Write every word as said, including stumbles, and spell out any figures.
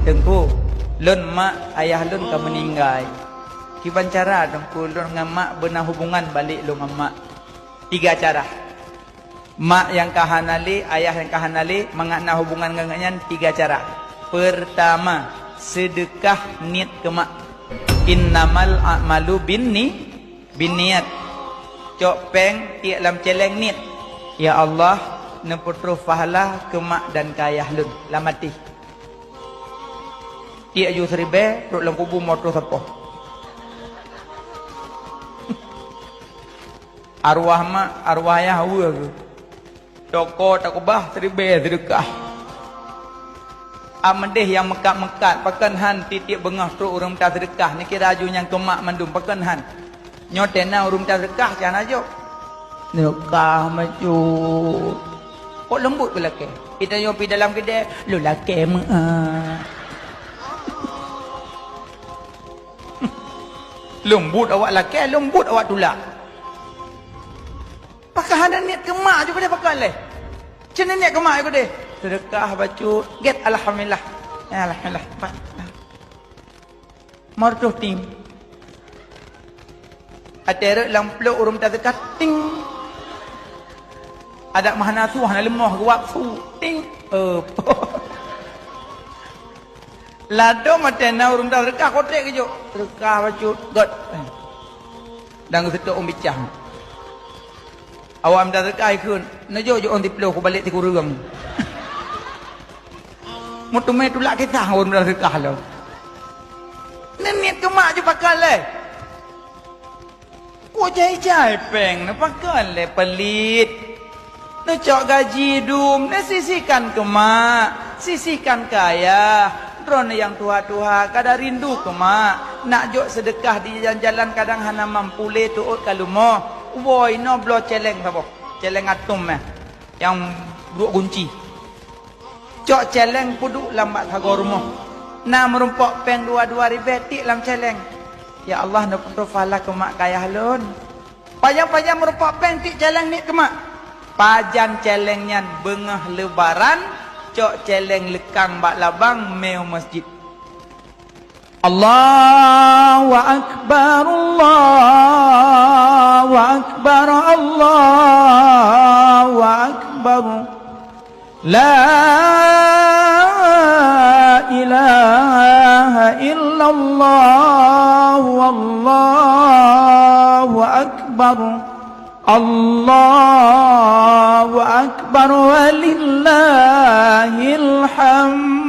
"Teungku, lôn mak ayah lôn ka meuninggai. Kiban cara Teungku lôn ngon mak beuna hubungan balek lôn ngon mak?" Tiga cara. Mak nyang ka hana lé, ayah nyang ka hana lé, mangat na hubungan ngon gobnyan tiga cara. Peurtama, seudeukah niet keu mak. Innamal a'malu binni-, binniat. Cok péng tiek lam céléng niet, "Ya Allah, neupeutroh pahala keu mak dan keu ayah lôn lam até." Tiek ju siribèe, trok lam kubu meutroh sapoh. Arwah mak, arwah ayah weue geuh. Toko takeubah siribèe seudeukah. Ameudeh nyang meukat-meukat, pakon han tiep-tiep beungoh trok ureuëng mita seudeukah, neukira ju nyang keu mak mandum, pakon han. Nyoe tena ureuëng mita seudeukah, cit hana jok. Seudeukah bacut. Kok leumbot keu lakèe. Ita nyoe pi dalam keudè, lôn lakèe meu'ah. Leumbot awak lakèe, leumbot awak tulak. Pakon hana niet keu mak ju keudeh pakon lé. Cen niet keu mak ju keudeh. Seudeukah bacut, gét alhamdulillah. Alhamdulillah. Meutroh ting. Até rot lam plôk ureuëng mita seudeukah, ting. Adak meuhana su, hana leumoh geuwab su, ting. Oh. Ladôm até na ureuëng mita seudeukah, kotek geujok. Seudeukah bacut, gét. Dan geuseutôt ôn bicang. Awak mita seudeukah ikheun, neujok-jok ôn siplôh kubalek sikureueng. Meuteumé tulak kisah ureuëng mita seudeukah lom. Neuniet keu mak ju pakon lé. Kok jai-jai péng neupakon lé pelit. Neucok gaji dum, neusisihkan keu mak, sisihkan keu ayah. Droeneuh nyang tuha-tuha kadang rindu keu mak, nak jok seudeukah di jalan-jalan kadang hana mampu lé teuôt ka leumoh. Woe inoe bloe céléng saboh, céléng atôm meh, nyang duek gunci. Cok céléng peuduek lam bak sagoe rumoh. Na meurumpok péng dua-dua ribèe tiek lam céléng. Ya Allah, neupeutroh pahala keu mak keu ayah lôn. Pajan-pajan meurumpok péng tiek céléng niet keu mak. Pajan céléng nyan beungoh Lebaran, cok céléng leukang bak labang meu masjid. Allahu Akbar, Allahu Akbar, Allahu Akbar. La ilaha illallah, wallahu akbar. Allahu akbar, walillahil hamd.